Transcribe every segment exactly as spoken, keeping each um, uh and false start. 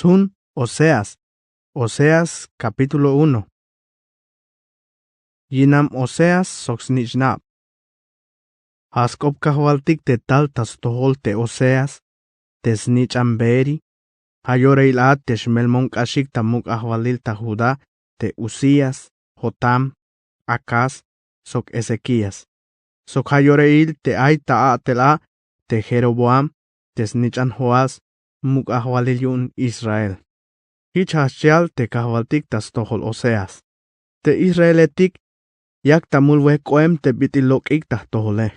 Stun Oseas. Oseas, kapítulo uno. Yinam Oseas sok snich'nab. Ja sk'op Kajwaltik te tal ta stojol te Oseas, te snich'an Beeri. Ja yorahil a te xmelmon k'axik ta muk' ajwalil ta Judá, te Uzías, Jotam, Acaz, sok Ezequías. Sok ja yorahil te ay ta a'tel a te Jeroboam, te snich'an Joás, muk' ajwalil yu'un Israel. Jich ja xyal te Kajwaltik ta stojol Oseas: Te Israeletik yak ta mul wek'oem te bit'il lok'ik ta jtojole.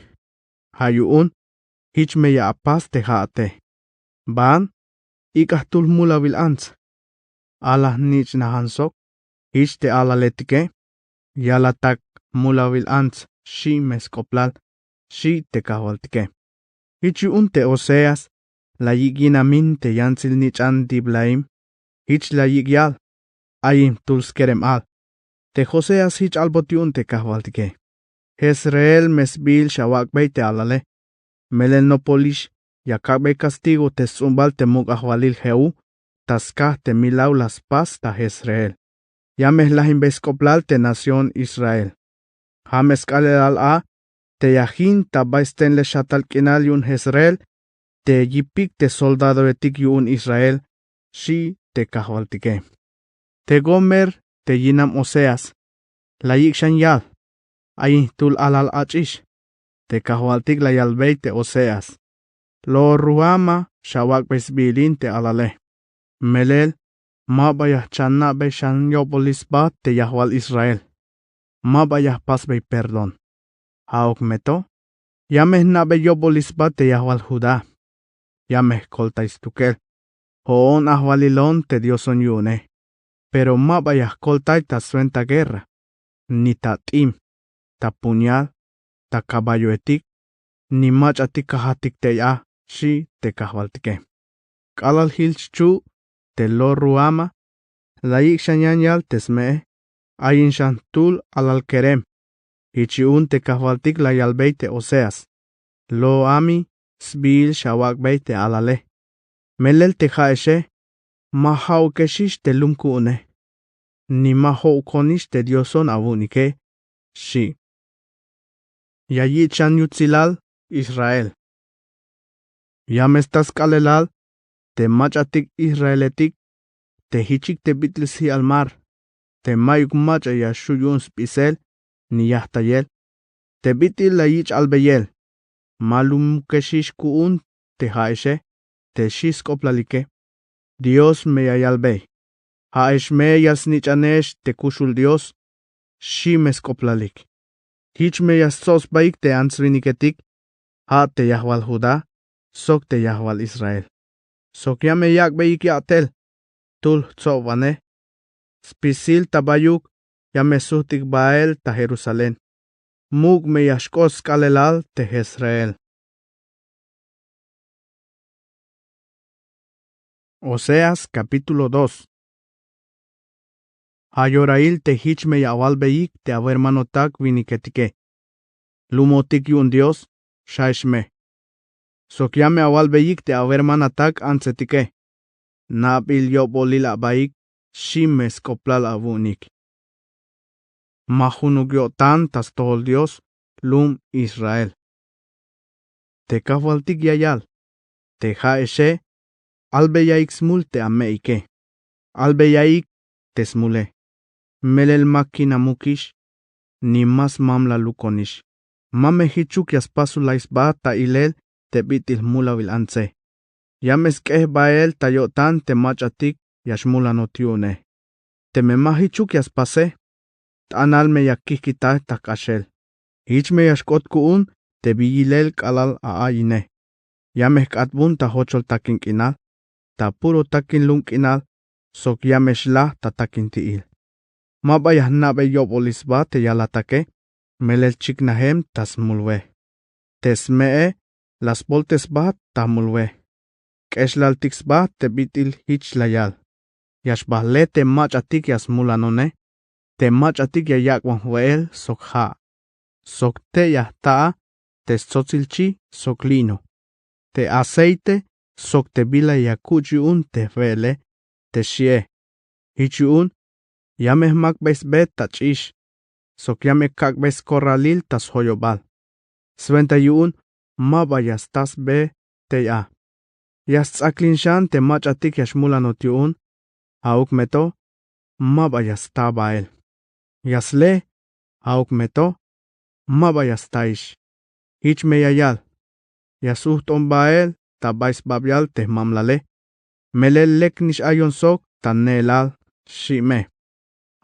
Ja yu'un jich me ya apas te ja'ate. Ban, ik'a jtul jmulawil ants. Ala jnich'najan sok jich te alaletike: Yalatak jmulawil ants, xi' me sk'oplal, xi' te Kajwaltike. Jich yu'un te Oseas la yik' yinamin te yantsil nich'an Diblaim. Jich la yik' yal: Ayin jtul skerem al. Te Oseas jich albot yu'un te Kajwaltike: Jezreel me sbiil xawak'bey te alale. Melel nopolix ya kak'bey kastigo te sts'umbal te muk' ajwalil Jehú ta skaj te milaw la spas ta Jezreel. Ya me jlajinbey sk'oplal te nación Israel. Ja me sk'aalelal a te ya jin ta bay stenlej xatal k'inal yu'un Jezreel te yipik te soldadoetik yu'un Israel, xi' te Kajwaltike. Te Gomer te yinam Oseas la yik' xan yal: Ayin jtul alal ach'ix. Te Kajwaltik la yalbey te Oseas: Lo-Ruhama xawak'bey sbiilin te alale. Melel ma ba ya jchan na'bey xan yo'bolil sba te yajwal Israel. Ma ba ya jpasbey perdón. Ja'uk me to ya me jna'bey yo'bolil sba te yajwal Judá. Ya me jkoltay stukel. Jo'on ajwalilon te Dioson yu'une. Pero ma ba ya jkoltay ta swenta guerra, ni ta t'im, ta puñal, ta caballoetik, ni mach'atik kajatik tey a, xi' te Kajwaltike. K'alal jil xchu' te Lo-Ruhama la yik' xan yan yal te sme'e: Ayin xan jtul alal kerem. Jich yu'un te Kajwaltik la yalbey te Oseas: Lo-Ami sbiil xawak'bey te alale. Melel te ja'exe ma ja'ukexix te lum ku'une, ni ma jo'ukonix te Dioson awu'unike, xi'. Ya yich' xan yutsilal Israel. Ya me sta sk'aalelal te mach'atik Israeletik te jichik te bit'il sji'al mar, te mayuk mach'a ya xju' yu'un sp'isel ni yajtayel, te bit'il la yich' albeyel. Ma lumukexix ku'un te ja'exe, te xi' sk'oplalike. Dios me ya yalbey: Ja'ex me ya snich'anex te kuxul Dios, xi' me sk'oplalik. Jich me ya stsob sbaik te ants winiketik, ja' te yajwal Judá sok te yajwal Israel. Sok ya me yak'beyik ya'tel jtul jtsobwanej. Spisil ta bayuk ya me sujt'ik bael ta Jerusalén. Muk' me ya xk'ot sk'aalelal te Jezreel. Oseas, kapítulo dos. Ja yorahil te jich me ya awalbeyik te awermanotak winiketike: Lumotik yu'un Dios, xja'ex me. Sok ya me awalbeyik te awermanatak antsetike: Na'bil yo'bolil abaik, xi' me sk'oplal awu'unik. Ma junuk yo'tan ta stojol Dios lum Israel. Te Kajwaltik ya yal: Te ja'exe albeyaik smul te ame'ike. Albeyaik te smule. Melel ma kinamukix ni ma smamlalukonix. Ma me jichuk ya spasulay sba ta ilel te bit'il jmulawil antse. Ya me sk'ej bael ta yo'tan te mach'atik ya xmulanot yu'une. Teme ma jichuk ya spase, t'anal me ya kijkitay ta jk'axel. Jich me ya xk'ot ku'un te bi yilel k'alal a ayine. Ya me jk'atbun ta jochol takin k'inal, ta puro takin lum k'inal, sok ya me xlaj ta takin ti'il. Ma ba ya jna'bey yo'bolil sba te yalatake, melel chiknajem ta smul we. Te sme'e la sboltes sba ta jmul we. K'exlaltik sba te bit'il jich la yal: Ya xbajle te mach'atik ya smulanone, te mach'atik ya yak'bon jwe'el sok ja', sok tey ya jta'a te stsotsil chi sok lino, te aceite sok te bila ya kuch' yu'un te jwe'ele, te xi'e. Jich yu'un ya me jmakbey sbe ta ch'ix, sok ya me kak'bey skorralil ta sjoyobal. Swenta yu'un ma ba ya sta sbe tey a. Ya sts'aklin xan te mach'atik ya xmulanot yu'un. Ja'uk me to ma ba ya sta bael. Ya sle. Ja'uk me to ma ba ya staix. Jich me ya yal: Ya sujt'on bael ta bay sbabial te jmamlale. Melel lek nix ayon sok ta ne'elal, xi' me.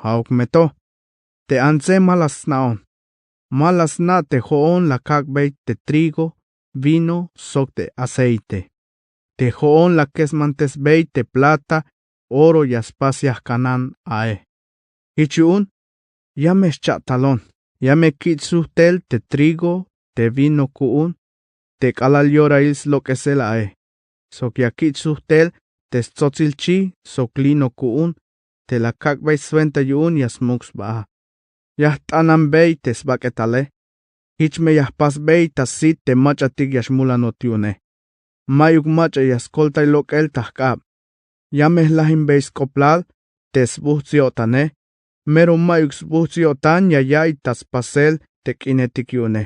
Ja'uk me to: Te antse ma la sna'on. Ma la sna' te jo'on la kak'bey te trigo, vino sok te aceite. Te jo'on la kesmantesbey te plata, oro ya spas yajkanan ae. Jich yu'un ya me xcha'talon. Ya me kich' sujt tel te trigo, te vino ku'un, te k'alal yorail slok'esel ae. Sok ya kich' sujt tel te stsotsil chi sok lino ku'un, te la kak'bey swenta yu'un ya smuk sba a. Ya jt'ananbey te sbak'etale. Jich me ya jpasbey ta sit te mach'atik ya xmulanot yu'une. Mayuk mach'a ya skoltay lok'el ta jk'ab. Ya me jlajinbey sk'oplal te sbujts' yo'tane. Mero mayuk sbujts' yo'tan ya ya'iy ta spasel te k'inetik yu'une.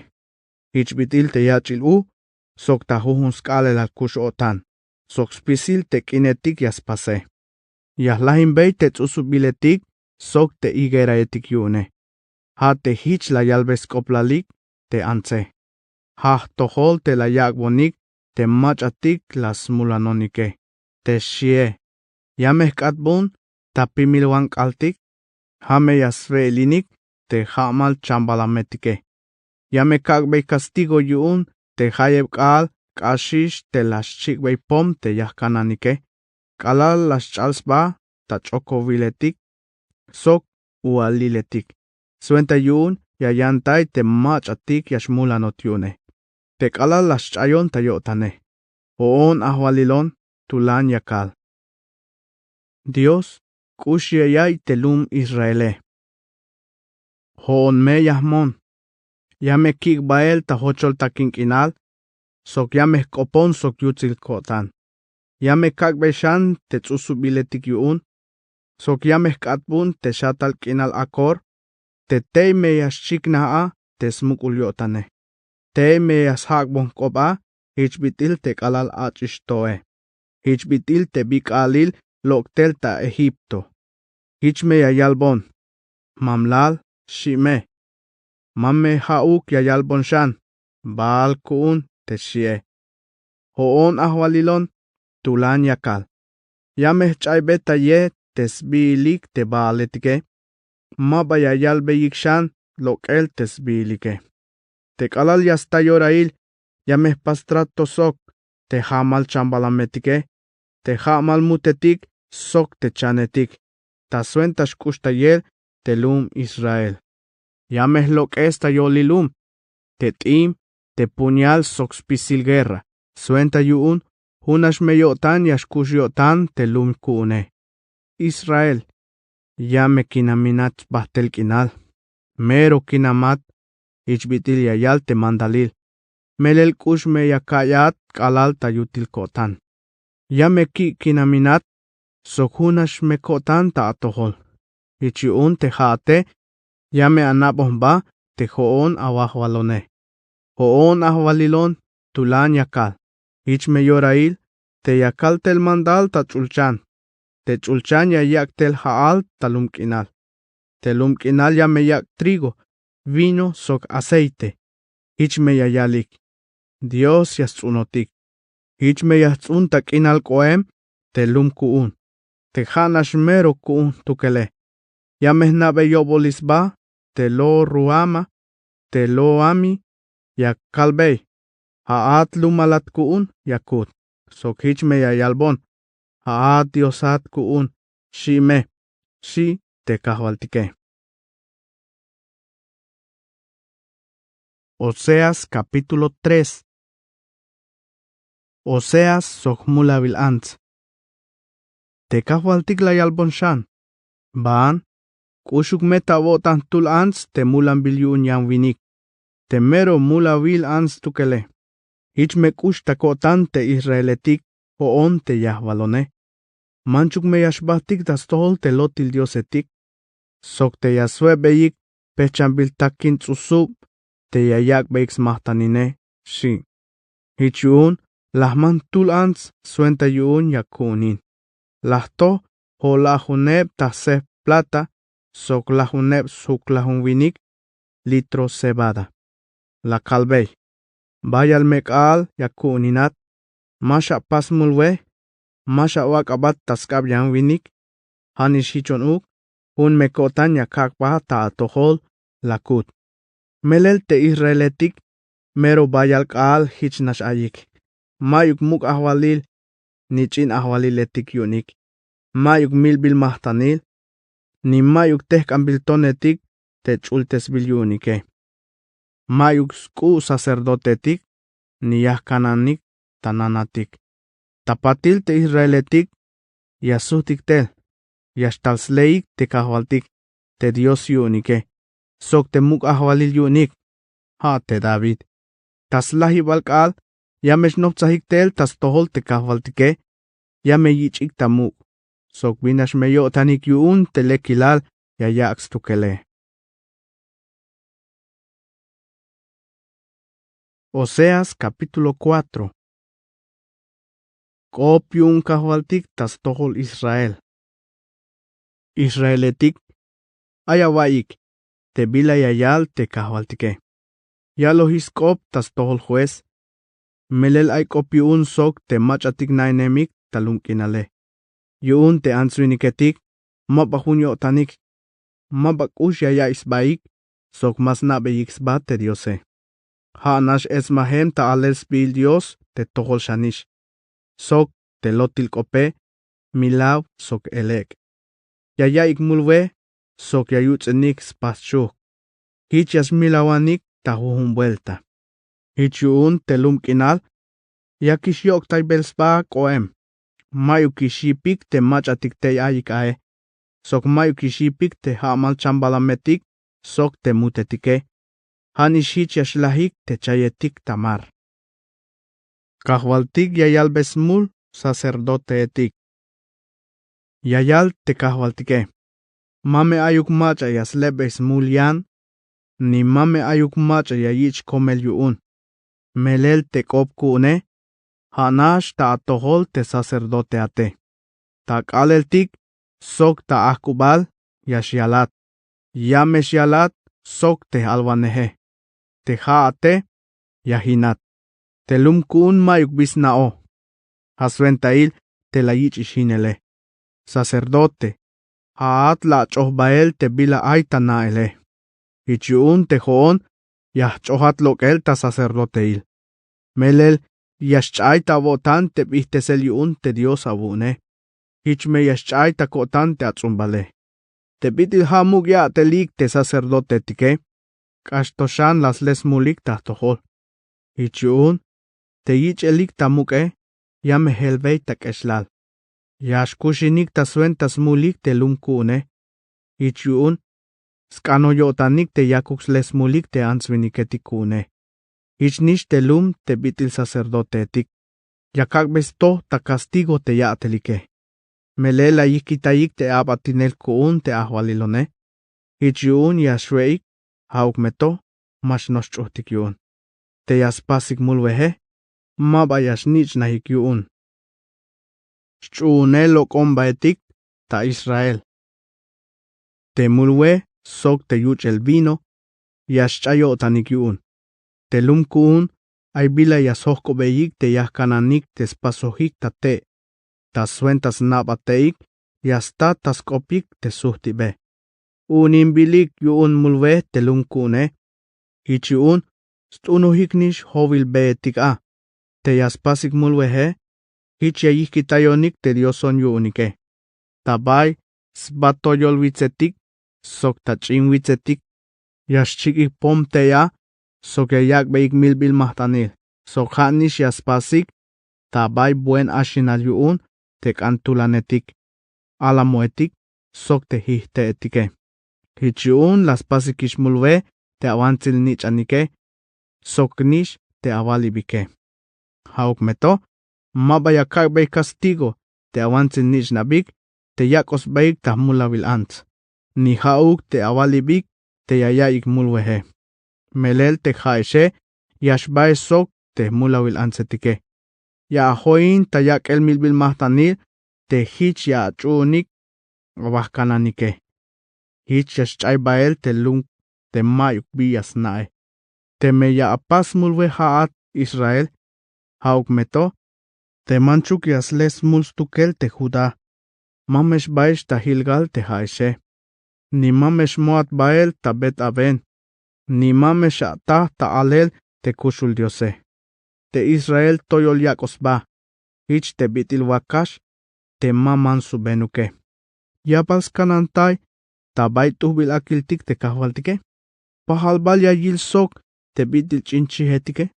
Jich bit'il te yach'il u sok ta jujun sk'aalelal kux-o'tan sok spisil te k'inetik ya spase. Ya jlajinbey te ts'usubiletik sok te higueraetik yu'une. Ja' te jich la yalbey sk'oplalik te antse. Ja' jtojol te la yak'bonik te mach'atik la smulanonike. Te xi'e, ya me jk'atbon ta pimilwan k'altik. Ja' me ya swe'elinik te ja'mal chambalametike. Ya me kak'bey kastigo yu'un te jayeb k'aal k'axix te la xchik'bey pom te yajkananike, k'alal la xch'al sba ta ch'okowiletik sok u'aliletik. Swenta yu'un ya yantay te mach'atik ya xmulanot yu'une, te k'alal la xch'ayon ta yo'tane. Jo'on ajwalilon, tulan ya kal. Dios, k'ux ya ya'iy te lum Israele. Jo'on me ya jmon. Ya me kik' bael ta jochol takin k'inal, sok ya me jk'opon sok yutsil ko'tan. Ya me kak'bey xan te ts'usubiletik yu'un, sok ya me jk'atbon te xatal k'inal Acor, te tey me ya xchiknaj a te smuk'ul yo'tane. Tey me ya sjak'bon jk'op a jich bit'il te k'alal ach'ix toe, jich bit'il te bik'alil lok' tel ta Egipto. Jich me ya yalbon: Jmamlal, xi' me. Ma me ja'uk ya yalbon xan: Baal ku'un te xi'e. Jo'on ajwalilon, tulan ya kal. Ya me jch'aybetayej te sbi'ilik te baaletike. Ma ba ya yalbeyik xan lok'el te sbi'ilike. Te k'alal ya sta yorail, ya me jpas trato sok te ja'mal chambalametike, te ja'mal mutetik sok te chanetik, ta swenta xk'uxtayel te lum Israel. Ya me jlok'es ta yolil lum, te t'im, te puñal sok spisil guerra. Swenta yu'un junax me yo'tan ya xk'ux yo'tan te lum ku'une. Israel, ya me kinaminat sbajtel k'inal. Mero kinamat, jich bit'il ya yal te mandalil. Melel k'ux me ya ka'yat k'alal ta yutil ko'tan. Ya me kik' kinaminat sok junax me ko'tan ta atojol. Jich yu'un te ja'ate ya me anabon jba te jo'on awajwalone. Jo'on ajwalilon, tulan ya kal. Jich me yorail te ya kal tel mandal ta ch'ulchan. Te ch'ulchan ya yak' tel ja'al ta lum k'inal. Te lum k'inal ya me yak' trigo, vino sok aceite. Jich me ya yalik: Dios ya sts'unotik. Jich me ya jts'un ta k'inal k'oem te lum ku'un, te ja'nax mero ku'un jtukele. Ya me jna'bey yo'bolil sba te Lo-ruhama, te Lo-ammi, ya kalbey: Ja'at lumalat ku'un yakut. Sok jich me ya yalbon: Ja'at Diosat ku'un, xi' me, xi' te kajwaltike. Oseas capítulo tres. Oseas sok mulawil ants. Te kajwaltik la yalbon xan: Baan, k'uxuk me ta awo'tan jtul ants te mulanbil yu'un yan winik, te mero mulawil ants jtukele. Jich me k'ux ta ko'tan te Israeletik jo'on te yajwalone. Manchuk me ya xbajtik ta stojol te lotil diosetik, sok te ya swe'beyik pejchanbil takin ts'usub te ya yak'beyik smajtanine, xchi'. Jich yu'un la jman jtul ants swenta yu'un ya ku'unin. La jtoj jo'lajuneb ta sjef plata sok lajuneb sjuklajun winik litro cebada. La kalbey: Bayal me k'aal ya ku'uninat. Ma xapas mul we, ma xawak' abat ta sk'ab yan winik. Ja' nix jichon uk, jun me ko'tan ya kak' jba ta atojol, la kut. Melel te israeletik mero bayal k'aal jich nax ayik. Mayuk muk' ajwalil ni ch'in ajwaliletik yu'unik. Mayuk milbil majtanil ni mayuk tejk'anbil tonetik te ch'ultesbil yu'unike. Mayuk sk'u' sacerdotetik ni yajkananik ta nanatik. Ta patil te israeletik ya sujtik tel, ya xtal sleik te kajwaltik te Dios yu'unike sok te muk' ajwalil yu'unik, ja' te David. Ta slajibal k'aal ya me xnoptsajik tel ta stojol te kajwaltike. Ya me yich'ik ta muk' sok bin nax me yo'tanik yu'un te lekilal ya yak' stukele. Oseas capítulo cuatro. K'op yu'un kajwaltik ta stojol Israel. Israeletik, ay awa'iyik te bila ya yal te kajwaltike. Yalojix sk'op ta stojol juez. Melel ay k'op yu'un sok te mach'atik na'inemik ta lum k'inale. Yu'un te ants winiketik ma ba jun yo'tanik, ma ba k'ux ya ya'iy sbaik sok ma sna'beyik sba te Diose. Ja' nax etsmajem ta alel sbiil Dios te tojol xanix, sok te lotil k'ope, milaw sok elek'. Ya ya'iyik mul we sok ya yuts'inik spas chujk. Jich ya smilawanik ta jujun buelta. Jich yu'un te lum k'inal yakix yo'ktaybel sba k'o'em. Mayukix yipik te mach'atik tey ayik ae, sok mayukix yipik te ja'mal chambalametik sok te mutetike. Ja' nix jich ya xlajik te chayetik ta mar. Kajwaltik ya yalbey smul sacerdoteetik. Ya yal te kajwaltike: Ma me ayuk mach'a ya slebey smul yan, ni ma me ayuk mach'a ya yich' komel yu'un. Melel te k'op ku'une, ja' nax ta atojol te sacerdoteate. Ta ak'aleltik sok ta ajk'ubal ya xyalat. Ya me xyalat sok te j-alwaneje. Te ja'ate ya jinat. Te lum ku'un mayuk bi sna'oj. Ja' swentail te la yich'ix jinele. Sacerdote, ja'at la ach'oj bael te bila ay ta na'ele. Jich yu'un te jo'on ya jch'ojat lok'el ta sacerdoteil. Melel ya xch'ay ta awo'tan te bijtesel yu'un te Dios awu'une. Jich me ya xch'ay ta ko'tan te ats'umbale. Te bit'il ja' muk' ya'telik te sacerdotetike, k'ax to xan la sle smulik ta jtojol. Jich yu'un te yich'elik ta muk'e ya me jelbey ta k'exlal. Ya xkuxinik ta swenta smulik te lum ku'une. Jich yu'un sk'anoj yo'tanik te yakuk sle smulik te ants winiketik ku'une. Jich nix te lum te bit'il sacerdoteetik. Ya kak'bey stoj ta kastigo te ya'telike. Melel la yijkitayik te a'batinel ku'un te ajwalilone. Jich yu'un ya xwe'ik, ja'uk me to ma xnoxch'ujtik yu'un. Te ya spasik mul weje, ma ba ya xnich'najik yu'un. Xch'uunel lok'ombaetik ta Israel. Te mul we sok te yuch'el vino ya xch'ay yo'tanik yu'un. Te lum ku'un ay bila ya sjojk'obeyik te yajkananik te spasojik ta te'. Ta swenta sna'bat te'ik ya sta ta sk'opik te sujtibe. U'uninbilik yu'un mul we te lum ku'une. Jich yu'un st'unojik nix jowilbeetik a. Te ya spasik mul weje, jich ya yijkitayonik te Dioson yu'unike. Ta bay sba toyol witsetik sok ta ch'in witsetik ya xchik'ik pom tey a, sok ya yak'beyik milbil majt'anil. Sok ja' nix ya spasik ta bay buen axinal yu'un te k'an tulanetik, alamoetik sok te jijte'etike. Jich yu'un la spasikix mul we te awantsil nich'anike sok nix te awalibike. Ja'uk me to ma ba ya kak'bey kastigo te awantsil nich'nabik te yak'o sbaik ta jmulawil ants, ni ja'uk te awalibik te ya ya'iyik mulweje. Melel te ja'exe ya xbaex sok te jmulawil antsetike. Ya ajoin ta yak'el milbil majtanil te jich ya ach'u'unik awajkananike. Jich ya xch'ay bael te lum te mayuk bi ya sna'e. Teme ya apas smulwe ja'at Israel, ja'uk me to, te manchuk ya sle smul stukel te Judá, ma me xbaex ta Gilgal te ja'exe, ni ma me xmoat bael ta Bet-avén, ni ma me xa'taj ta alel te kuxul Diose. Te Israel toyol yak'oj sba, jich te bit'il wakax te ma mansubenuke. Ya bal skanantay ta bay t'ujbil akiltik te kajwaltike. Pajal bal ya yil sok te bit'il ch'in chijetike.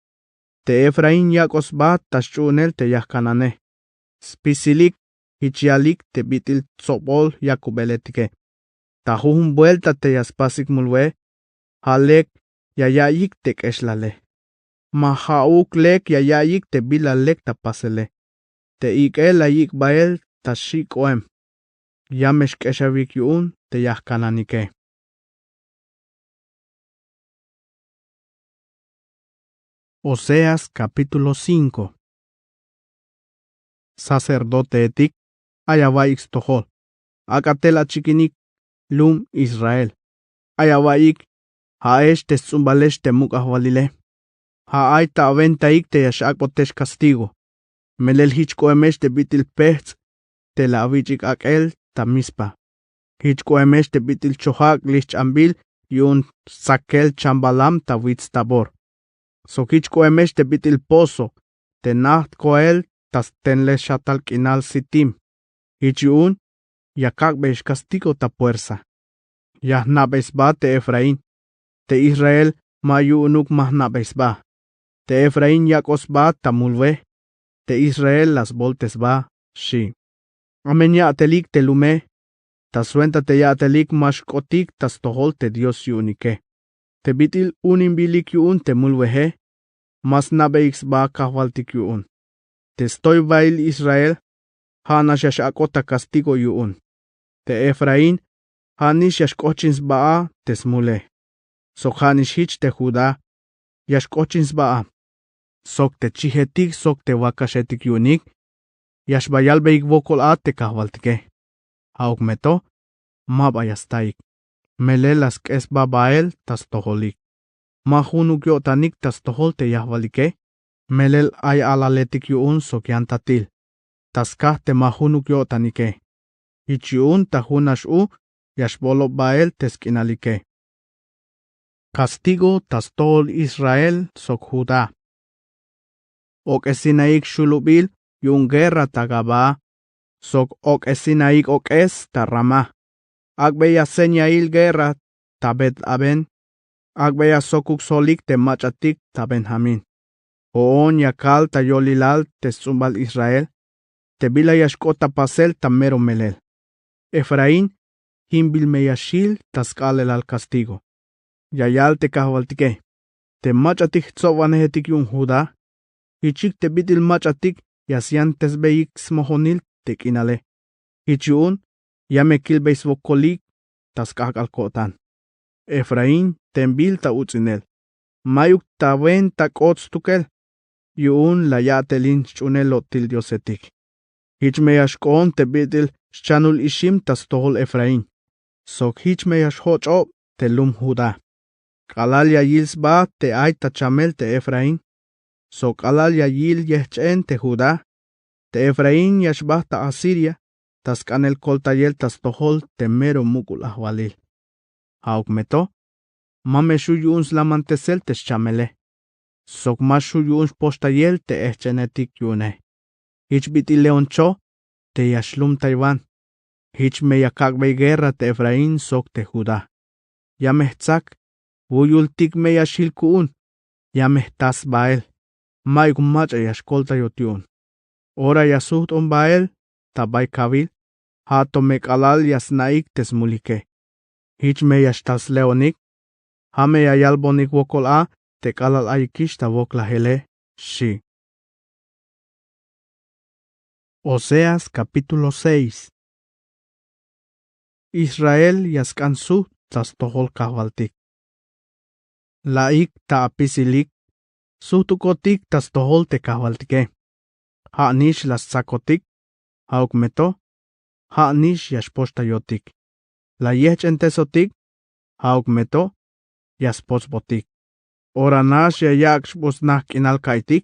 Te Efraín yak'oj sba ta xch'u'unel te yajkanane. Spisilik jich yalik te bit'il tsobol yakubeletike. Ta jujun buelta te ya spasik mulwe, ja' lek ya ya'iyik te k'exlale. Ma ja'uk lek ya ya'iyik te bila lek ta pasele. Te ik'el la yik' bael ta xi' k'oem. Ya me xk'exawik yu'un te yajkananike. Oseas capítulo cinco. Sacerdoteetik, ay awa'iyik stojol. Ak'a tel achikinik lum Israel. Ay awa'iyik, ja'ex te sts'umbalex te muk' ajwalile. Ja' ay ta awentaik te ya x'ak'botex castigo. Melel jich k'oemex te bit'il pejts' te la awich'ik ak'el ta Mizpa. Jich k'oemex te bit'il chojak' lijch'ambil yu'un stsakel chambalam ta wits Tabor. Sok jich k'oemex te bit'il pozo te najt koel ta stenlel xatal k'inal Sitim. Jich yu'un ya kak'bey xcastigo ta puersa. Ya jna'bey sba te Efraín. Te Israel ma yu'unuk ma jna'bey sba. Te Efraín yak'oj sba ta mulwe. Te Israel la sbolte sba, xi'. Amen ya'telik te lume. Ta swenta te ya'telik ma xk'otik ta stojol te Dios yu'unike. Te bit'il unimbilik yu'un te mulweje, ma sna'beyik sba kajwaltik yu'un. Te stoybail Israel, ja' nax ya x'ak'ot ta castigo yu'un. Te Efraín, ja' nix ya xk'ojchin sba'a te smule. Sok ja' nix jich te Judá, ya xk'ojchin sba'a. Sok te chijetik sok te wakaxetik yu'unik, ya xba yalbeyik wokol a te kajwaltike. Ja'uk me to, ma ba ya staik. Melel la sk'ex sba bael ta stojolik. Ma junuk yo'tanik ta stojol te yajwalike. Melel ay alaletik yu'un sok yantatil. Ta skaj te ma junuk yo'tanike. Jich yu'un ta jun nax u ya xbolob bael te sk'inalike. Castigo ta stojol Israel sok Judá. Ok'esinaik xulubil yu'un guerra ta Gabaa, sok ok'esinaik ok'es ta Ramá. Ak'beya señail guerra ta Bet-avén. Ak'beya sokuk solik te mach'atik ta Benjamín. Jo'on ya kal ta yolilal te sts'umbal Israel te bila ya xk'ot ta pasel ta mero melel. Efraín, jimbil me ya xjil ta sk'aalelal castigo. Ya yal te kajwaltike: Te mach'atik jtsobwanejetik yu'un Judá, jichuk te bit'il mach'atik ya syantesbeyik smojonil te k'inale. Jich yu'un ya me kilbey swokolik ta sk'ajk'al ko'tan. Efraín, tembil ta uts'inel. Mayuk ta wenta k'ot stukel. Yu'un la ya'telin sch'uunel lo'til diosetik. Jich me ya xk'oon te bit'il xchanul ixim ta stojol Efraín. Sok jich me ya xjoch'ob te lum Judá. K'alal ya yil sba te ay ta chamel te Efraín. Sok k'alal ya yil yejch'en te Judá. Te Efraín ya xbajt ta Asiria ta sk'anel koltayel ta stojol te mero muk'ul ajwalil. Ja'uk me to, ma me xju' yu'un slamantesel te xchamele. Sok ma xju' yu'un xpoxtayel te ejch'enetik yu'une. Jich bit'il león cho te ya xlumtaywan. Jich me ya kak'bey guerra te Efraín sok te Judá. Ya me jtsak, wuyultik me ya xjil ku'un. Ya me jtas bael. Mayuk mach'a ya xkoltayot yu'un. Ora ya sujt'on bael ta bay kawil, ja' to me k'alal ya sna'ik te smulike. Jich me ya xtal sleonik. Ja' me ya yalbonik wokol a te k'alal ayikix ta woklajele, xi'. Oseas capítulo seis. Israel ya sk'an sujt ta stojol kajwaltik. La'ik ta apisilik sujt'ukotik ta stojol te kajwaltike. Ja' nix la stsakotik, ja'uk me to ja' nix ya xpoxtayotik. La yejch'entesotik, ja'uk me to ya spotsbotik. Ora nax ya yak' xbuts'naj k'inal ka'iytik,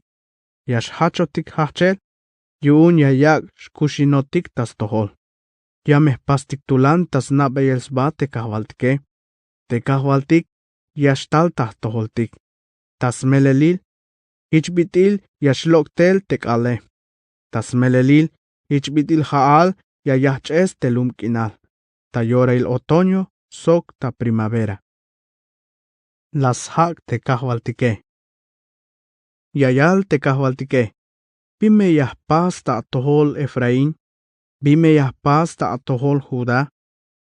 ya xjachotik jajch'el yu'un ya yak' xkuxinotik ta stojol. Ya me jpastik tulan ta sna'beyel sba te kajwaltike. Te kajwaltik ya xtal ta jtojoltik. Ta smelelil jich bit'il ya xlok' tel te k'aale. Ta smelelil jich bit'il ja'al ya yajch'es te lum k'inal, ta yorail otoño sok ta primavera. La sjak' te kajwaltike. Ya yal te kajwaltike: ¿Bi me ya jpas ta atojol Efraín? ¿Bi me ya jpas ta atojol Judá?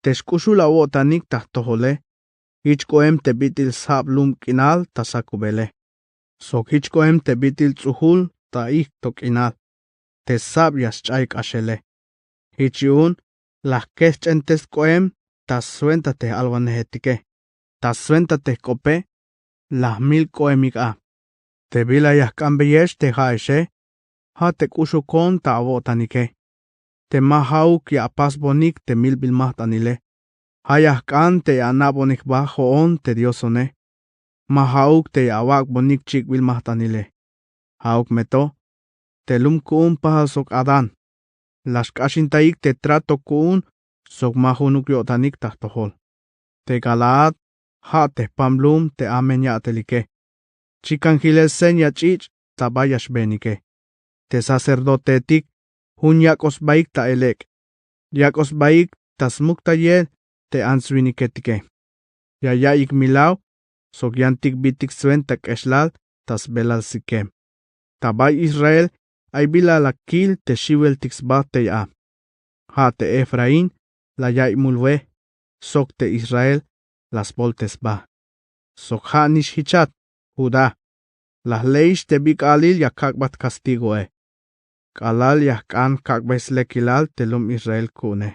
Te xk'uxul awo'tanik ta jtojole, jich k'oem te bit'il sjab lum k'inal ta sakubele, sok jich k'oem te bit'il ts'ujul ta ijk' to k'inal, te sjab ya sch'ay k'axele. Jich yu'un la jkejch'entes k'oem ta swenta te j-alwanejetike. Ta swenta te jk'ope la jmil k'oemik a. Te bila ya jk'anbeyex te ja'exe, ja' te k'uxukon ta awo'tanike. Te ma ja'uk ya apasbonik te milbil majt'anile, ja' ya jk'an te ya ana'bonik jba jo'on te diosone. Ma ja'uk te ya awak'bonik chik'bil majt'anile. Ja'uk me to te lum ku'un pajal sok Adán. La xk'axintayik te trato ku'un sok ma junuk yo'tanik ta jtojol. Te Galaad ja' te jpam lum te amen ya'telike. Chikan jilel seña ch'ich' ta bay ya xbeenike. Te sacerdoteetik jun yak'oj sbaik ta elek'. Yak'oj sbaik ta smuktayel te ants-winiketike. Ya ya'iyik milaw sok yantik bitik swenta k'exlal ta sbelal Siquem. Ta bay Israel ay bila la kil te xiweltik sba tey a. Ja' te Efraín la ya'iy mul we, sok te Israel la sboltes sba. Sok ja' nix jichat, Judá, la jle'ix te bi k'aalil ya kak'bat kastigoe. K'alal ya jk'an kak'bey slekilal te lum Israel ku'une.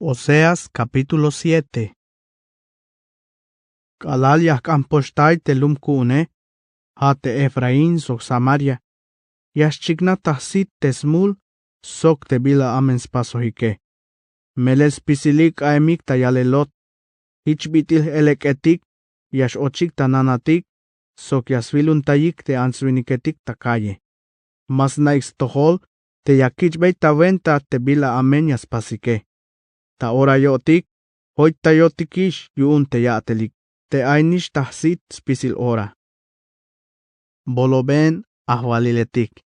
Oseas capítulo siete. K'alal ya jk'an poxtay te lum ku'une, ja' te Efraín sok Samaria, ya xchiknaj ta jsit te smul sok te bila amen spasojike. Melel spisilik k'aemik ta yalel Lot. Jich bit'il j-elek'etik ya x-ochik ta nanatik sok ya swiluntayik te ants-winiketik ta calle. Ma sna'ik stojol te ya kich'bey ta wenta te bila amen ya spasike. Ta ora yo'tik joytayotikix yu'un te ya'telik te ay nix ta jsit spisil ora. Bolobeen ajwaliletik.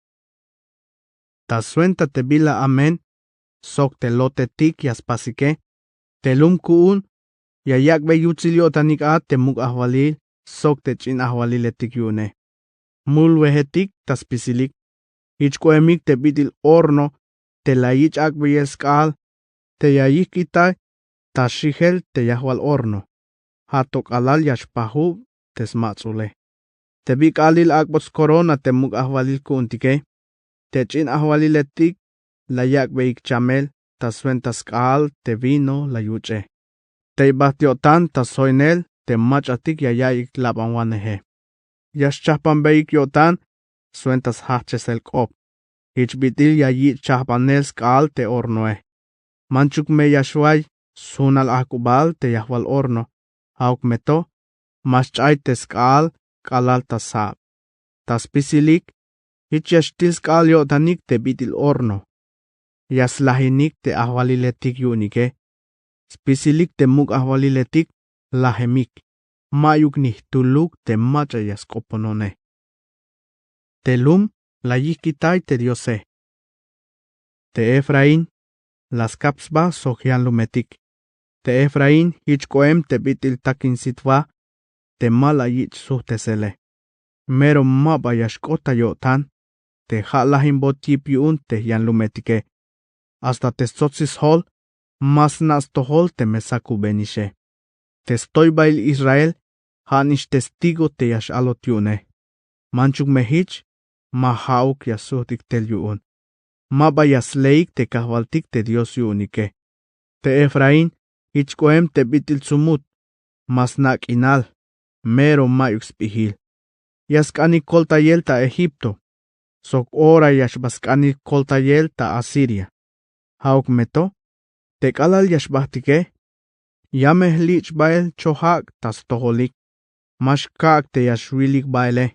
Ta swenta te bila amen sok te Lotetik ya spasike, te lum ku'un ya yak'bey yutsil yo'tanik a te muk' ajwalil sok te ch'in ajwaliletik yu'une. Mul wejetik ta spisilik. Jich k'oemik te bit'il horno te la yich' ak'beyel sk'aal te ya yijk'itay ta xijel te yajwal horno. Ja' to k'alal ya xpajub te smats'ule. Te bi k'aalil ak'bot skorona te muk' ajwalil ku'untike. Te ch'in ajwaliletik la yak'beyik chamel ta swenta sk'aal te vino la yuch'e. Tey bajt yo'tan ta sjoinel te mach'atik ya ya'iyik labanwaneje. Ya xchajpanbeyik yo'tan swenta sjajchesel k'op. Jich bit'il ya yich' chajbanel sk'aal te hornoe. Manchuk me ya xway sjunal ajk'ubal te yajwal horno, ja'uk me to ma xch'ay te sk'aal k'alal ta sjab. Ta spisilik jich ya xtil sk'aal yo'tanik te bit'il horno. Ya slajinik te ajwaliletik yu'unike. Spisilik te muk' ajwaliletik lajemik. Ma'yuk ni jtuluk te mach'a ya sk'oponone. Te lum la yijk'itay te diose. Te Efraín la skap sba sok jyanlumetik. Te Efraín jich k'oem te bit'il takin sitwa te ma la yich' sujtesele. Mero ma ba ya xk'ot ta yo'tan te ja' lajimbot yip yu'un te jyanlumetike. Hasta te stsotsij sjol ma sna' stojol teme sakubenixe. Te stoybahil Israel ja' nix testigo te ya x-alot yu'une. Manchuk me hich, ma ha'uk ya sujt'ik tel yu'un. Ma ba ya sleik te kajwaltik te Dios yu'unike. Te Efraín, hich k'oem te bit'il tsumut, ma sna' k'inal, mero ma'yuk sp'ijil. Ya sk'anik koltayel ta Egipto, sok ora ya xba sk'anik koltayel ta Asiria. Ha'uk me to, te k'alal ya xbajtike, ya me jlich' bael chojak' ta stojolik. Ma xkak' te ya xwilik baele.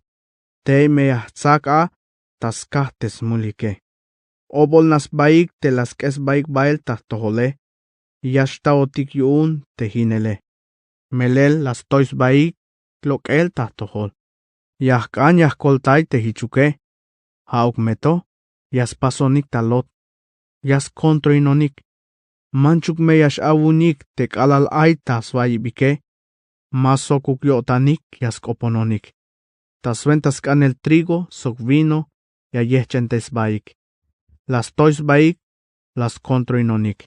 Tey me ya jtsak a ta skaj te smulike. Obol nax sbaik te la sk'esbaik bael ta jtojole. Ya xtaotik yu'un te jinele. Melel la stoy sbaik lok'el ta jtojol. Ya jk'an ya jkoltay te jichuke. Ha'uk me to, ya spasonik ta Lot. Ya skontroinonik. Manchuk me ya x'awunik te k'alal ay ta swayibike. Ma sokuk yo'tanik ya sk'opononik. Ta swenta sk'anel trigo sok vino ya yejch'entesbaik. La stoy sbaik, la skontroinonik.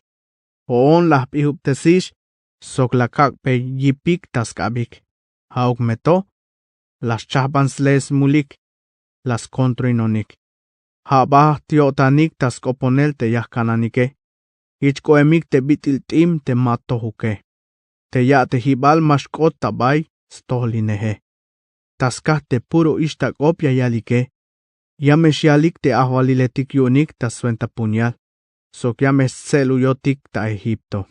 Jo'on la jp'ijubtesix sok la kak'bey yipik ta sk'abik. Ha'uk me to, la xchajban sle smulik, la skontroinonik. Ja' bajt yo'tanik ta sk'oponel te yajkananike. Jich k'oemik te bit'il t'im te ma tojuke. Te ya'tejibal ma xk'ot ta bay stojlineje. Ta skaj te puro ixta k'op ya yalike. Ya me xyalik te ajwaliletik yu'unik ta swenta puñal. Sok ya me stse'luyotik ta Egipto.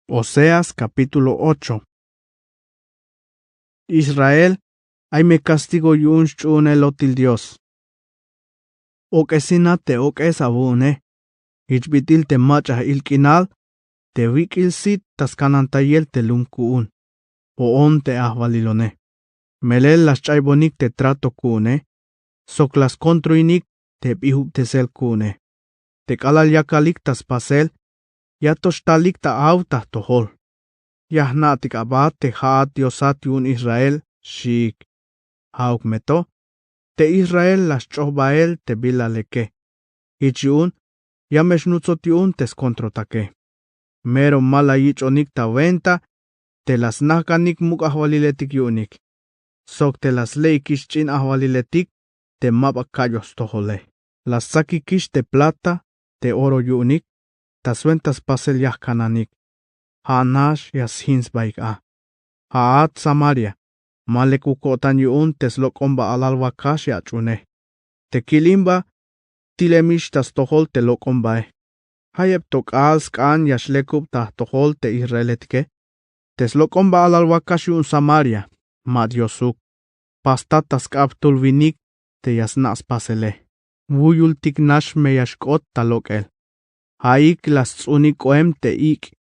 Oseas capítulo ocho. Israel, ay me castigo yu'un xch'uunelotil Dios. Ok'esina te ok'es awu'une. Jich bit'il te mach'a j-il k'inal te wik'il sit ta skanantayel te lum ku'un. Jo'on te ajwalilone. Melel la xch'aybonik te trato ku'une. Sok la skontroinik te b'ijubtesel ku'une. Te k'alal yakalik ta spasel, ya to xtalik ta aw ta jtojol. Ya jna'tik aba te ja'at Diosat yu'un Israel, xiik. Ja'uk me to, te Israel la xch'oj bael te bila leke. Jich yu'un, ya me xnutsot yu'un te skontrotake. Mero ma la yich'onik ta wenta te la snajkanik muk' ajwaliletik yu'unik. Sok te la sle'ikix ch'in ajwaliletik te ma ba ka'yoj stojole. La stsakikix te plata te oro yu'unik ta swenta spasel yajkananik. Ja' nax ya sjin sbaik a. Ja'at Samaria, ma lekuk ko'tan yu'un te slok'omba alal wakax ya ach'unej. Te kilimba, tilemix ta stojol te lok'ombae. Jayeb to k'aal sk'an ya xlekub ta jtojol te Israeletike. Te slok'omba alal wakax yu'un Samaria, ma Diosuk. Pastat ta sk'ab jtul winik te ya sna' spasele. Wuyultik nax me ya xk'ot ta lok'el. Ja'ik la sts'unik k'oem te ik'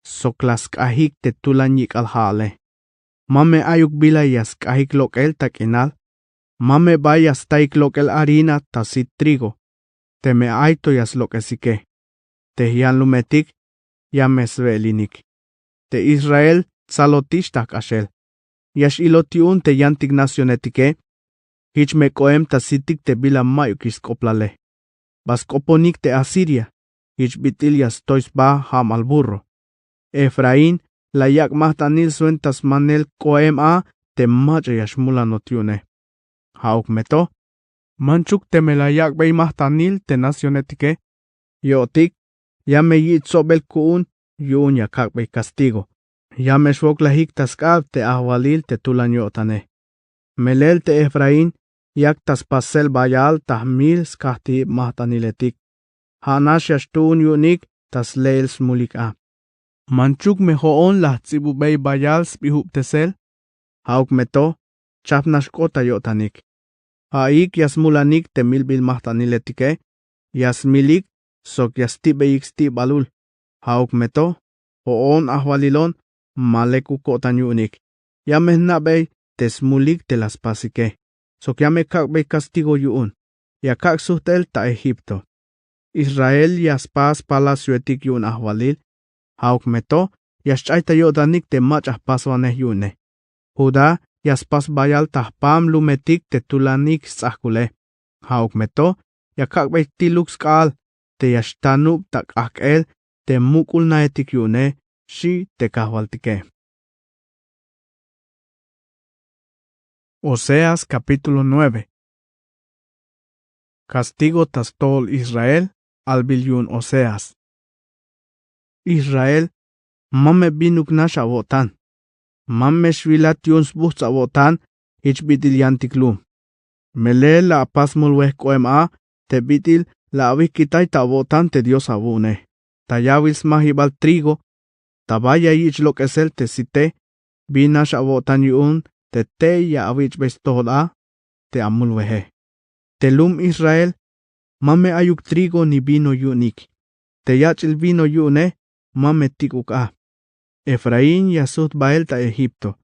sok la sk'ajik te tulan yik'al ja'ale. Ma me ayuk bila ya sk'ajik lok'el ta k'inal. Ma me ba ya staik lok'el harina ta sit trigo. Teme ay to ya slok'esike. Te jyanlumetik ya me swe'elinik. Te Israel tsalotix ta jk'axel. Ya x-ilot yu'un te yantik nacionetike. Jich me k'oem ta sitik te bila ma'yukix sk'oplale. Ba sk'oponik te Asiria. Jich bit'il ya stoy sba ja'mal burro. Efraín la yak' majt'anil swenta smanel k'oem a te mach'a ya xmulanot yu'une. Ja'uk me to, manchuk teme la yak'bey majt'anil te nacionetike. Yo'tik, ya me yich' tsobel ku'un yu'un ya kak'bey castigo. Ya me xwoklajik ta sk'ab te ajwalil te tulan yo'tane. Melel te Efraín yak ta spasel bayal ta jmil skajtijib majt'aniletik. Ja' nax ya xtuun yu'unik ta sle'el smulik a. Manchuk me jo'on la jts'ibubey bayal sb'ijubtesel. Ja'uk me to, chajp nax k'ot ta yo'tanik. Ja'ik ya smulanik te milbil majt'aniletike. Ya smilik sok ya stibeyik stib'alul. Ja'uk me to, jo'on ajwalilon, ma lekuk ko'tan yu'unik. Ya me jna'bey te smulik te la spasike. Sok ya me kak'bey castigo yu'un. Ya kak' sujt'el ta Egipto. Israel ya spas palacioetik yu'un ajwalil. Ja'uk me to, ya xch'ay ta yo'tanik te mach'a jpaswanej yu'une. Judá ya spas bayal ta jpam lumetik te tulanik sts'ajkule. Ja'uk me to, ya kak'bey tiluk sk'aal te ya xtanub ta k'ajk'el te muk'ul naetik yu'une, xi' te kajwaltike. Oseas kapítulo nueve. Kastigo ta stojol Israel. Albil yu'un Oseas. Israel, ma me binuk nax awo'tan. Ma me xwilat yu'un sbujts' awo'tan jich bit'il yantik lum. Melel la apas smul wej k'oem a te bit'il la awijkitay ta awo'tan te Dios awu'une. Ta yawil smajibal trigo, ta bay ya yich' lok'esel te site, bin nax awo'tan yu'un te tey ya awich'bey stojol a te amul weje. Te lum Israel, ma me ayuk trigo ni vino yu'unik. Te yach'il vino yu'une, ma me tik'uk a. Efraín ya sujt bael ta Egipto,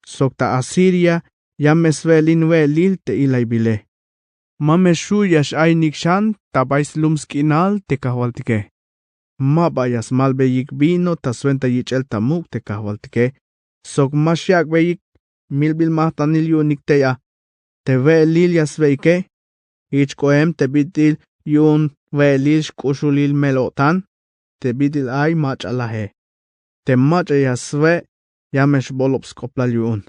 sok ta Asiria ya me swe'elin we'elil te ilaybile. Ma me xju' ya x-ainik xan ta bay slum sk'inal te kajwaltike. Ma ba ya smalbeyik vino ta swenta yich'el ta muk' te kajwaltike, sok ma xyak'beyik milbil majtanil yu'unik tey a. Te we'elil ya swe'ike, jich k'oem te bit'il yu'un we'elil xk'uxulil mel-o'tan te bit'il ay mach'a laje. Te mach'a ya swe' ya me xbolob sk'oplal yu'un.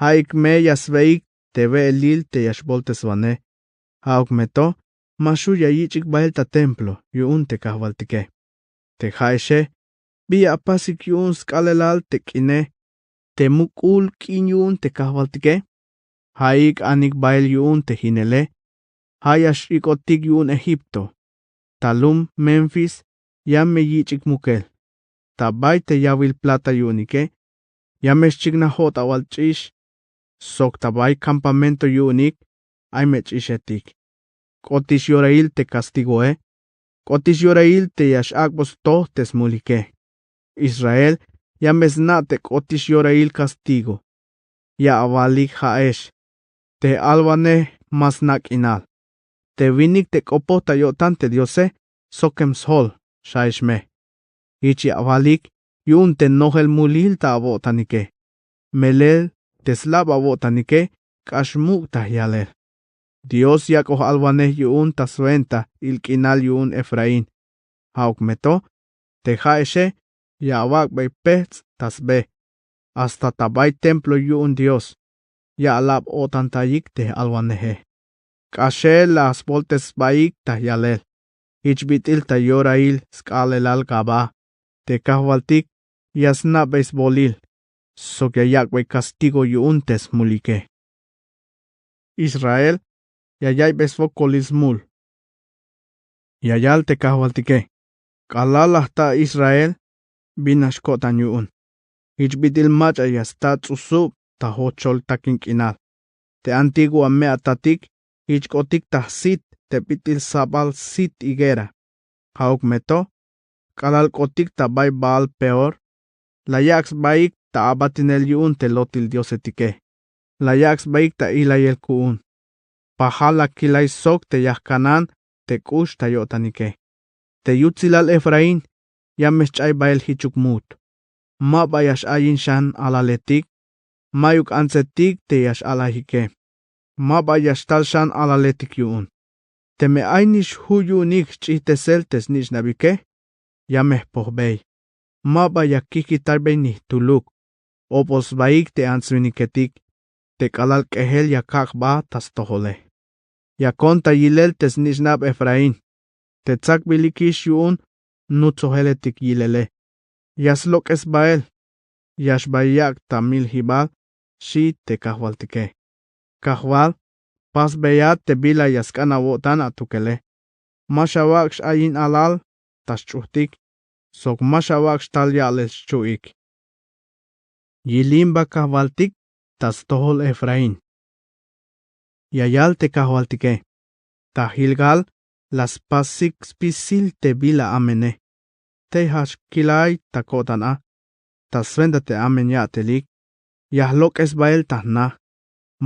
Ja'ik me ya swe'ik te we'elil te ya xbolteswanej. Ja'uk me to ma xju' ya yich'ik bael ta templo yu'un te kajwaltike. Te ja'exe, bi ya apasik yu'un sk'aalelal te k'inej te muk'ul k'in yu'un te kajwaltike. Ja'ik anik bael yu'un te jinele. Ja' ya x-ik'otik yu'un Egipto. Ta lum Memfis ya me yich'ik mukel. Ta bay te yawil plata yu'unike ya me xchiknaj jo'tawal ch'ix, sok ta bay campamento yu'unik ay me ch'ixetik. K'otix yorail te kastigoe. K'otix yorail te ya x-ak'bot stoj te smulike. Israel ya me sna' te k'otix yorail kastigo. Ya awalik ja'ex te j'alwanej ma sna' k'inal. Te winik te k'opoj ta yo'tan te Diose sokem sjol xaex me. Jich ya awalik yu'un te nojel mulil ta awo'tanike. Melel te slab awo'tanike k'ax muk' ta yalel. Dios yak'oj alwanej yu'un ta swenta il k'inal yu'un Efraín. Ja'uk me to te ja'exe ya awak'bey pejts' ta sbe. Hasta ta bay templo yu'un Dios ya alab-o'tantayik te j'alwaneje. K'axel la sboltes sbaik ta yalel. Jich bit'il ta yorail sk'aalelal Gabaa te kajwaltik ya sna'bey sbolil sok ya yak'bey kastigo yu'un te smulike. Israel ya yaiybey swokolil smul. Ya yal te kajwaltike: K'alal la jta' Israel bin nax ko'tan yu'un. Jich bit'il mach'a ya sta ts'usub ta jochol takin k'inal. Te antiguo ame'atatik jich k'otik ta jsit te bit'il sabal sit higuera. Ja'uk me to k'alal k'otik ta bay Baal-peor, la yak' sbaik ta abatinel yu'un te lotil diosetike. La yak' sbaik ta ilayel ku'un. Pajal la kilay sok te yaj-Canaán te k'ux ta yo'tanike. Te yutsilal Efraín ya me xch'ay bael jichuk mut. Ma ba ya x-ayin xan alaletik. Ma'yuk antsetik te ya x-alajike. Ma ba ya xtal xan alaletik yu'un. Teme ay nix ju' yu'unik xch'ijtesel te snich'nabike, ya me jpojbey. Ma ba ya kijkitaybey ni jtuluk. Opol sbaik te ants-winiketik te k'alal k'ejel ya kak' jba ta stojole. Yakon ta yilel te snich'nab Efraín. Te tsakbilikix yu'un nutsojeletik yilele. Ya slok'es bael. Ya xba yak' ta miljibal, xi te kajwaltike. Kajwal, pasbeyat te bila ya sk'an awo'tan atukele. Ma xawak' x-ayin alal ta xch'ujtik, sok ma xawak' xtal ya'lel xchu'ik. Yilimba kajwaltik ta stojol Efraín. Ya yal te kajwaltike: Ta Gilgal la spasik spisil te bila amene. Tey ja' xkilay ta ko'tan a, ta swenta te amen ya'telik, ya jlok'es bael ta jna.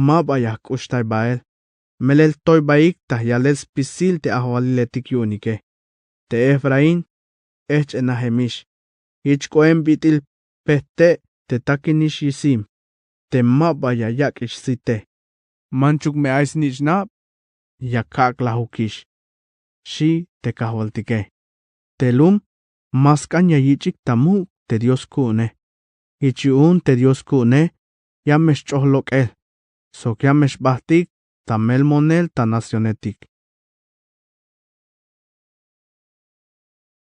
Ma ba ya jk'uxtay bael. Melel toy baik ta yalel spisil te ajwaliletik yu'unike. Te Efraín, ejch'enajemix. Jich k'oem bit'il pejte' te takinix yisim. Te ma ba ya yak'ix site. Manchuk me ay snich'nab, ya kak'lajukix, xi te kajwaltike. Te lum ma sk'an ya yich'ik ta muk' te Dios ku'une. Jich yu'un te Dios ku'une ya me xch'oj lok'el. sok ya me xbajtik ta melmonel ta nacionetik.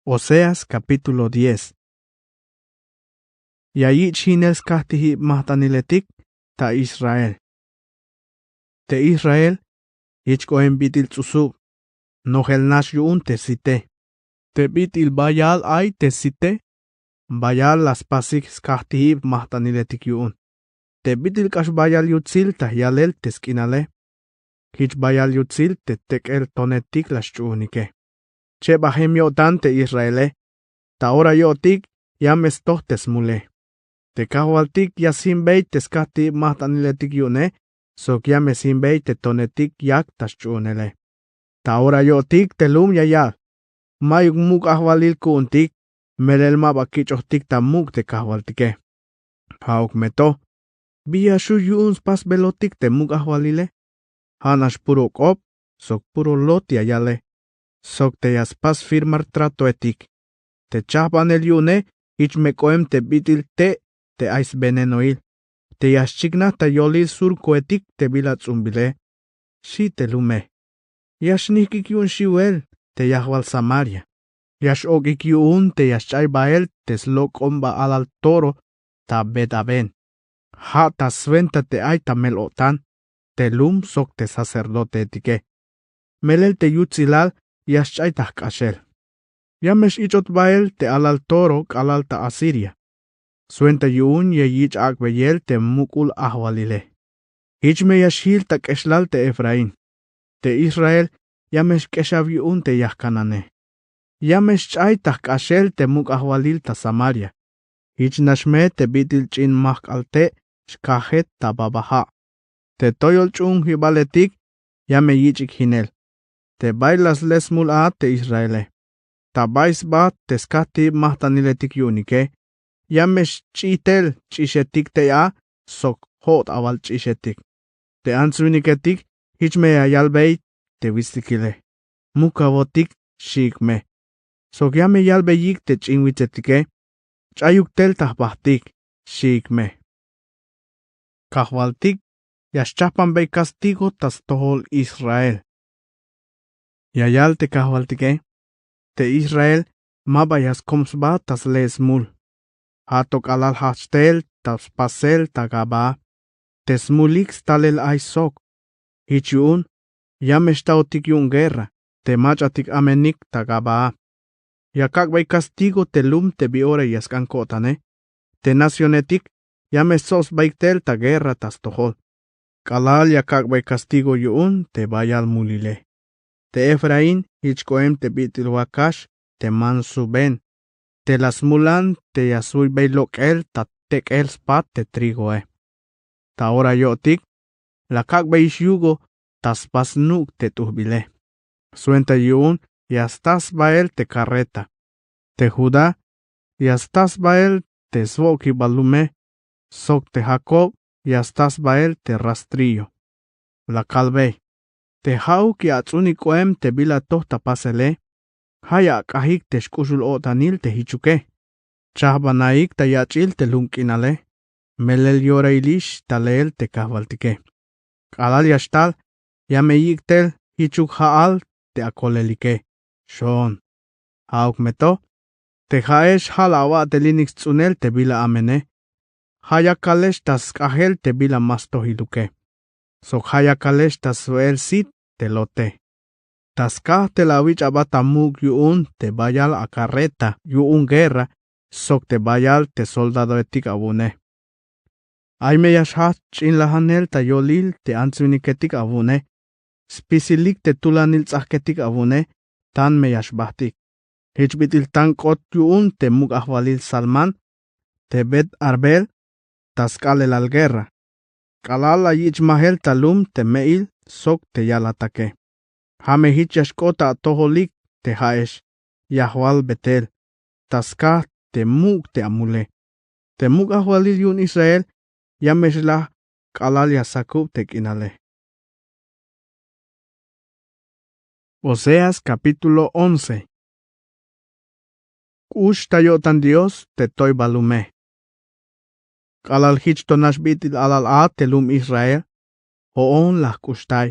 Oseas capítulo diez. Ya yich' jinel skajtijib majt'aniletik ta Israel. Te Israel, jich k'oem bit'il ts'usub, nojel nax yu'un te site. Te bit'il bayal ay te site, bayal la spasik skajtijib majt'aniletik yu'un. Te bit'il k'ax bayal yutsil ta yalel te sk'inale, jich bayal yutsil te tek'el tonetik la xch'uunike. Chebajem yo'tan te Israele, ta ora yo'tik ya me stoj te smule. Te Kajwaltik ya sjinbey te skajtijib majt'aniletik yu'une, sok ya me sjinbey te tonetik yak ta xch'uunele. Ta ora yo'tik te lum ya yal: Ma'yuk muk' ajwalil ku'untik, melel ma ba kich'ojtik ta muk' te Kajwaltike. Ja'uk me to: ¿Bi ya xju' yu'un spasbelotik te muk' ajwalile? Ja' nax puro k'op sok puro lot ya yale, sok te ya spas firmar tratoetik. Te chajbanel yu'une jich me k'oem te bit'il te' te ay svenenoil, te ya xchiknaj ta yolil surkoetik te bila ts'umbile, xi' te lume. Ya xnijk'ik yu'un xiwel te yajwal Samaria. Ya x-ok'ik yu'un te ya xch'ay bael te slok'omba alal toro ta Bet-avén, ja' ta swenta te ay ta mel-o'tan, te lum sok te sacerdoteetike. Melel te yutsilal ya xch'ay ta jk'axel. Ya me x-ich'ot bael te alal toro k'alal ta Asiria. Swenta yu'un ya yich' ak'beyel te muk'ul ajwalile. Jich me ya xjil ta k'exlal te Efraín. Te Israel ya me xk'exaw yu'un te yajkanane. Ya me xch'ay ta jk'axel te muk' ajwalil ta Samaria. Jich nax me te bit'il ch'in majk'al te' xkajet ta baba ja'. Te toyol ch'uunjibaletik ya me yich'ik jinel. Te bay la sle smul a te Israele. Ta bay sba te skajtijib majt'aniletik yu'unike, ya me xch'i tel ch'ixetik tey a sok jo'ot awal ch'ixetik. Te ants winiketik jich me ya yalbey te witstikile: Muk awotik, xiik me. Sok ya me yalbeyik te ch'in witsetike: Ch'ayuk tel ta jbajtik, xiik me. Kajwaltik ya xchajbanbey castigo ta stojol Israel. Ya yal te Kajwaltike: Te Israel ma ba ya skom sba ta sle smul. Ja' to k'alal jajch tel ta spasel ta Gabaa, te smulik stalel ay sok. Jich yu'un ya me xtaotik yu'un guerra te mach'atik amenik ta Gabaa. Ya kak'bey castigo te lum te bi ora ya sk'an ko'tane. Te nacionetik ya me stsob sbaik tel ta guerra ta stojol. K'alal ya kak'bey castigo yu'un te bayal mulile. Te Efraín jich k'oem te bit'il wakax te man suben, te la smulan te ya swiybey lok'el ta tek'el spat te trigoe. Ta ora yo'tik la kak'beyix yugo ta spas nuk' te t'ujbile. Swenta yu'un ya sta sbael te carreta. Te Judá ya sta sbael te swokibal lume, sok te Jacob ya sta sbael te rastrillo. La kalbey: Te ja'uk ya ats'unik k'oem te bila toj ta pasele, ja' ya ak'ajik te xk'uxul-o'tanil te jichuke. Chajbanaik ta yach'il te lum k'inale, melel yorailix ta leel te Kajwaltike. K'alal ya xtal, ya me yik' tel jichuk ja'al te akolelike: Xoon. Ja'uk me to: Te ja'ex ja' la awa'telinik sts'unel te bila amene. Ja' ya kalex ta sk'ajel te bila ma stojiluke. Sok ja' ya kalex ta swe'el sit te lote. Ta skaj te la awich' aba ta muk' yu'un te bayal acarreta yu'un guerra sok te bayal te soldadoetik awu'une. Ay me ya xjajch ch'inlajanel ta yolil te ants winiketik awu'une. Spisilik te tulanil ts'ajketik awu'une tan me ya xbajtik. Jich bit'il tank'ot yu'un te muk' ajwalil Salmán, te Bet-arbel, ta sk'aalelal guerra. K'alal la yich' majel ta lum te me'il sok te yalatake. Ja' me jich ya xk'ot ta atojolik te ja'ex, yajwal Betel, ta skaj te muk' te amule. Te muk' ajwalil yu'un Israel ya me xlaj k'alal ya sakub te k'inale. Oseas capítulo once. K'ux ta yo'tan Dios te toybal lume. K'alal jich to nax bit'il alal a te lum Israel, Jo'on la jk'uxtay.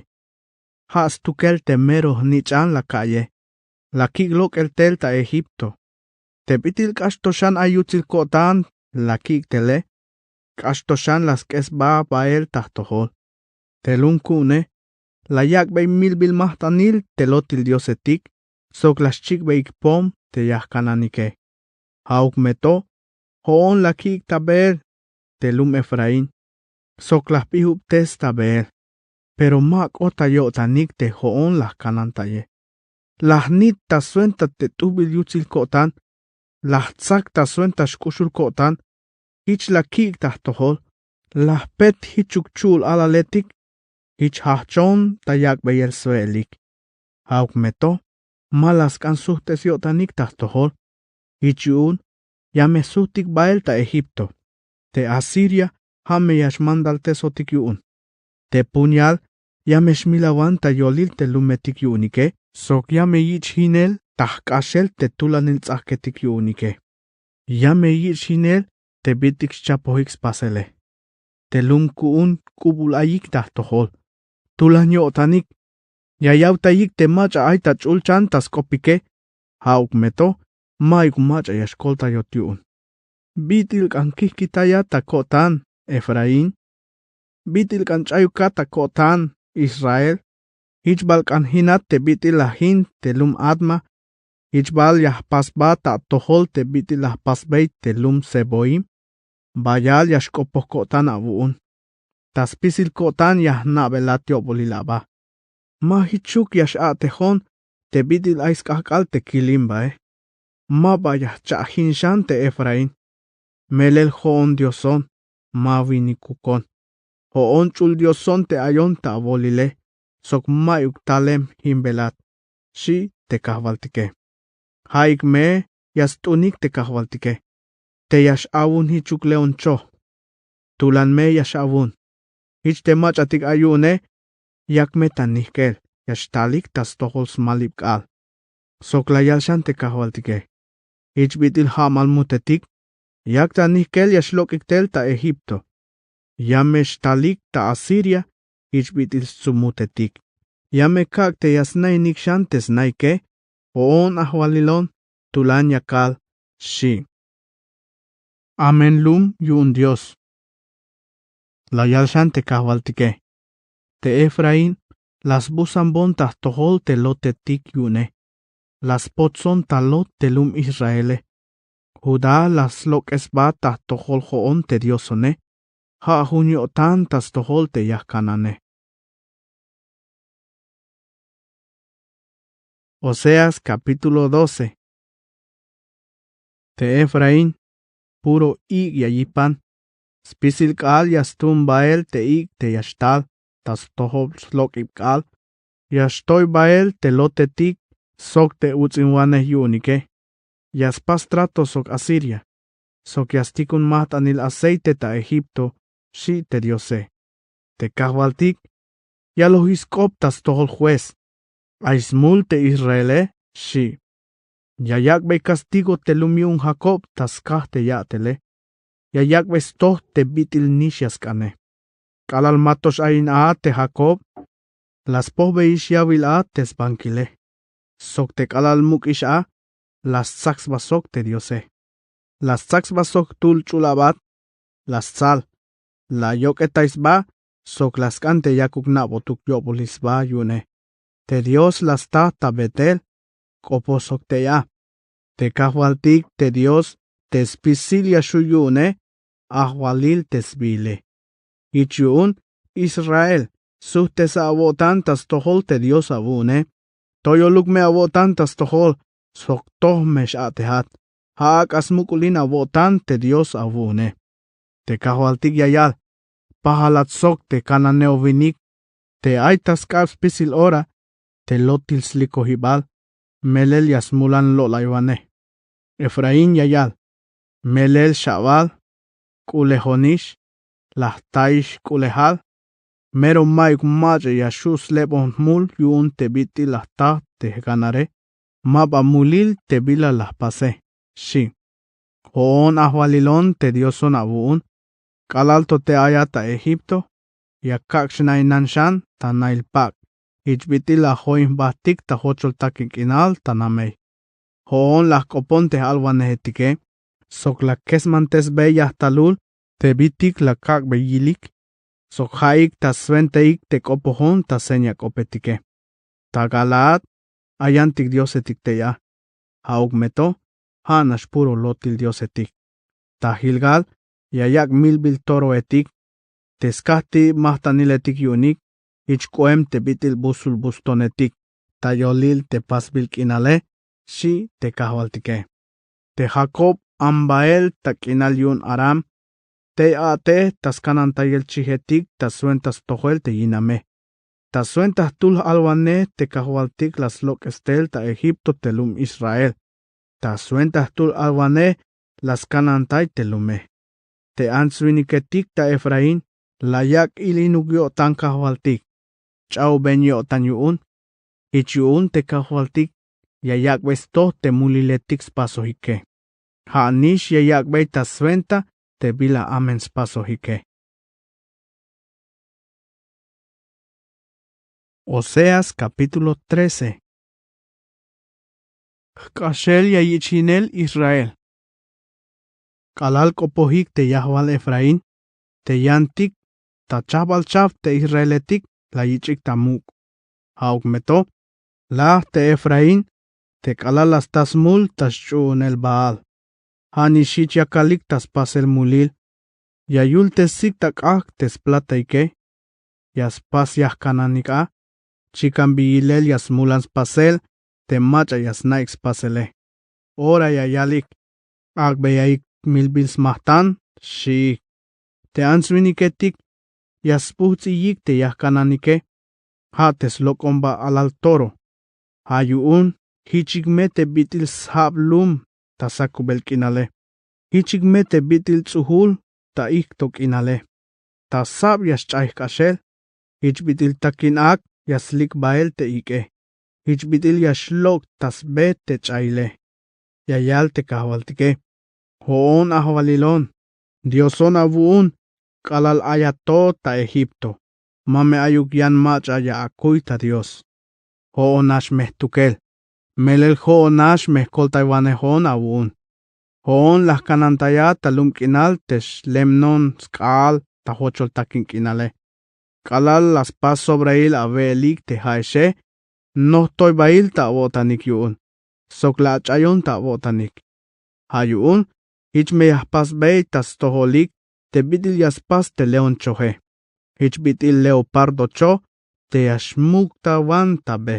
Ja' stukel te mero jnich'an la ka'ye. La kik' lok'el tel ta Egipto. Te bit'il k'ax to xan ay yutsil ko'tan la kik' tele. K'ax to xan la sk'e sba bael ta jtojol. Te lum ku'une la yak'bey milbil majt'anil te lotil diosetik sok la xchik'beyik pom te yajkananike. Ja'uk me to jo'on la kik' ta beel te lum Efraín sok la jp'ijubtes ta beel. Pero ma k'ot ta yo'tanik te jo'on la jkanantaye. La jnit ta swenta te t'ujbil yutsil ko'tan. La jtsak ta swenta xk'uxul ko'tan. Jich la kik' ta jtojol. La jpet jichuk chu'ul alaletik. Jich jajchon ta yak'beyel swe'elik. Ja'uk me to ma la sk'an sujt'es yo'tanik ta jtojol. Jich yu'un ya me sujt'ik bael ta Egipto. Te Asiria ja' me ya xmandaltesotik yu'un. Te puñal ya me xmilawan ta yolil te lumetik yu'unike sok ya me yich' jinel ta jk'axel te tulanil ts'ajketik yu'unike. Ya me yich' jinel te bit'il xchapojik spasele. Te lum ku'un k'ubul ayik ta jtojol. Tulan yo'tanik. Ya yawtayik te mach'a ay ta ch'ulchan ta sk'opike. Ja'uk me to ma'yuk mach'a ya xkoltayot yu'un. Bit'il k'an kijkitayat ta ko'tan Efraín. Bit'il k'an ch'ayukat ta ko'tan Israel. Jich bal k'an jinat te bit'il la jin te lum Adma. Jich bal ya jpasbat ta atojol te bit'il la jpasbey te lum Seboim. Bayal ya xk'opoj ko'tan awu'un. Ta spisil ko'tan ya jna'belat yo'bolil aba. Ma jichuk ya x'a'tejon te bit'il ay sk'ajk'al te kilim bae. Ma ba ya jcha'jin xan te Efraín. Melel jo'on dioson ma winikukon. Jo'on ch'ul dioson te ayon ta awolile sok ma'yuk talem jimbelat. Xi' te kajwaltike. Ja'ik me ya st'unik te kajwaltike. Te ya x'awun jichuk leonchoj. Tulan me ya x'awun. Jich te mach'atik ay yu'une yak me ta nijk'el ya xtalik ta stojol smalib k'aal. Sok la yal xan te kajwaltike. Jich bit'il ja'mal mutetik. Yak ta nijk'el ya xlok'ik tel ta Egipto. Ya me xtalik ta Asiria. Jich bit'il stsumutetik. Ya me kak' te ya snainik xan te snaike. Jo'on ajwalilon tulan ya kal. Xi'. Amén lum yu'un dios. La yal xan te kajwaltike. Te Efraín la sbusambon ta jtojol te lotetik yu'une. La spotson ta lot te lum Israele. Judá la slok'esbat ta jtojol jo'on te diosone. Ja' jun yo'tan ta stojol te yajkanane. Oseas capítulo doce. Te Efraín puro ik' ya yipan. Spisil k'aal ya stuun bael te ik' te ya xtal ta stojol slok'ib k'aal. Ya xtoy bael te lotetik sok te uts'inwanej yu'unike. Ya spas trato sok Asiria sok ya stikun majt'anil aceite ta Egipto. Xi' te diose. Te kajwaltik yalojix sk'op ta stojol juez. Ay smul te Israele. Xi'. Ya yak'bey kastigo te lum yu'un Jacob ta skaj te ya'tele. Ya yak'bey stoj te bit'il nix ya sk'ane. K'alal ma to x'ayin a te Jacob. La spojbeyix yawil a te sbankile. Sok te k'alal muk'ix a la stsak sba sok te diose. La stsak sba sok jtul ch'ul abat. La stsal. La yok'etay sba sok la sk'an te yakuk na'botuk yo'bolil sba yu'une. Te dios la sta ta betel. K'opoj sok tey a. Te kajwaltik te dios te spisil ya xju' yu'une. Ajwalil te sbiile. Jich yu'un israel, sujt'esa awo'tan ta stojol te dios awu'une. Toyoluk me awo'tan ta stojol sok toj me x'a'tejat. Ja' ak'a smuk'ulin awo'tan te dios awu'une. Te kajwaltik ya yal. Pajalat sok te kananeo winik te ay ta sk'ab spisil ora te lotil slikojibal. Melel ya smulan lo'laywanej. Efraín ya yal. Melel xabal k'ulejonix. La jtaix k'ulejal. Mero ma'yuk mach'a ya xju' slebon jmul yu'un te bit'il la jta te jganare. Ma ba mulil te bila la jpase. Xi'. Jo'on ajwalilon te dioson awu'un. K'alal to te ayat ta egipto. ya kak' xnainan xan ta nail pak'. Jich bit'il la join jbatik ta jochol takin k'inal ta namey. Jo'on la jk'opon te j'alwanejetike sok la kesmantesbey yajtalul te bitik la kak'bey yilik, sok ja'ik ta swentaik te k'opojon ta seña k'opetike. Ta Galaad ay yantik diosetik tey a. Ja'uk me to, ja' nax puro lotil diosetik. Ta Gilgal ya yak' milbil toroetik. Te skajti' majtaniletik yu'unik, jich k'oem te bit'il busul bustonetik ta yolil te pasbil k'inale, xi' te kajwaltike. Te Jakob an bael ta k'inal yu'un Aram, tey a'tej ta skanantayel chijetik ta swenta stojel te yiname. Ta swenta jtul j'alwanej te kajwaltik la slok'es tel ta Egipto te lum Israel. Ta swenta jtul j'alwanej la skanantay te lume. Te ants-winiketik ta Efraín la yak' ilinuk yo'tan kajwaltik. Ch'a'uben yo'tan yu'un. Jich yu'un te kajwaltik ya yak'bey stoj te muliletik spasojike. Ja' nix ya yak'bey ta swenta te bila amen spasojike. Oseas capítulo trece. Jk'axel ya yich' yinel Israel. K'alal k'opojik te yajwal Efraín te yantik ta chajbal chajp te Israeletik la yich'ik ta muk'. Ja'uk me to, laj te Efraín te k'alal la sta smul ta sch'u'unel Baal. Ja' nix jich yakalik ta spasel mulil. Ya yultesik ta k'ajk' te splataike. Ya spas yajkananik a. Chikan bi yilel ya smulan spasel te mach'a ya sna'ik spasele. Ora ya yalik: Ak'beyaik milbil smajtan, xiik. Te ants-winiketik ya spujts'iyik te yajkananike. Ja' te slok'omba alal toro. Ja' yu'un jichik me te bit'il sjab lum ta sakubel k'inale. Jichik me te bit'il ts'ujul ta ijkto k'inale. Ta sab ya sch'ay jk'axel. Jich bit'il takin ak' ya slik' bael te ik'e. Jich bit'il ya xlok' ta sbe te ch'ayile. Ya yal te kajwaltike: Jo'on ajwalilon, Dioson awu'un, k'alal ay ato ta Egipto. Ma me ayuk yan mach'a ya akuy ta Dios. Jo'on nax me jtukel. Melel jo'on nax me jkoltaywanejon awu'un. Jo'on la jkanantaya ta lum k'inal te xlemnon sk'aal ta jochol takin k'inale. K'alal la spas sobrail awe'elik te ja'exe, noj toybail ta awo'tanik yu'un sok la ach'ayon ta awo'tanik. Ja' yu'un jich me ya jpasbey ta stojolik te bit'il ya spas te leonchoje. Jich bit'il leopardocho te ya xmuktawan ta be.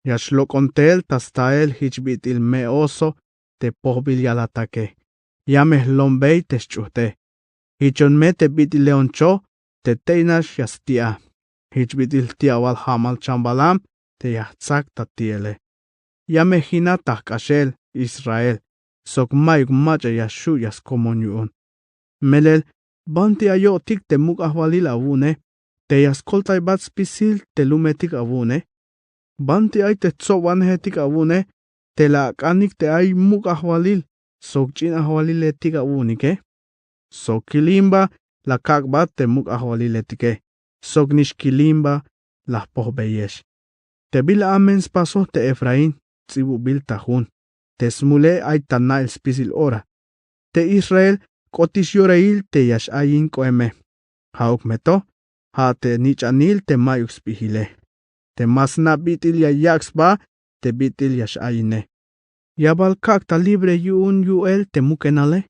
Ya xlok'on tel ta stael jich bit'il me oso te pojbil yalatake. Ya me jlombey te sch'ujte. Jichon me te bit'il leoncho te tey nax ya sti'a. Jich bit'il jti'awal ja'mal chambalam te ya jtsak ta ti'ele. Ya me jinat ta jk'axel Israel sok mayuk mach'a ya xju' ya skomon yu'un. Melel, ¿banti ay yo'tik te muk' ajwalil awu'une te ya skoltaybat spisil te lumetik awu'une? ¿Banti ay te jtsobwanejetik awu'une te la ak'anik te ay muk' ajwalil sok ch'in ajwaliletik awu'unike? Sok kilimba la kak'bat te muk' ajwaliletike, sok nix kilimba la jpojbeyex. Te bila amen spasoj te Efraín ts'ibubil ta jun te smule ay ta na'el spisil ora. Te Israel k'otix yorail te ya x-ayin k'oeme. Ja'uk me to, ja' te nich'anil te mayuk sp'ijile. Te ma sna' bit'il ya yak' sba te bit'il ya x-ayine. ¿Ya bal kak' ta libre yu'un yu'el te mukenale?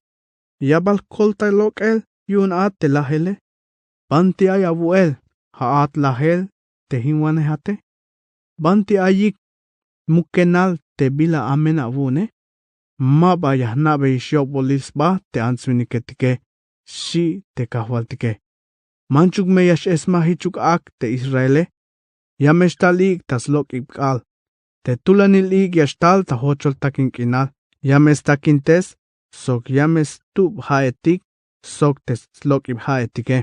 ¿Ya bal jkoltay lok'el yu'un a te lajele? ¿Banti ay awu'el ja'at lajel te jinwanejate? ¿Banti ayik mukenal te bila amen awu'une? Ma ba ya jna'beyix yobbolil sba te ants-winiketike, xi' te kajwaltike. Manchuk me ya x-esmaj jichuk ak' te Israele. Ya me xtal ik' ta slok'ib k'aal. Te tulanil ik' ya xtal ta jochol takin k'inal. Ya me stakintes sok ya me stub ja'etik sok te slok'ib ja'etike.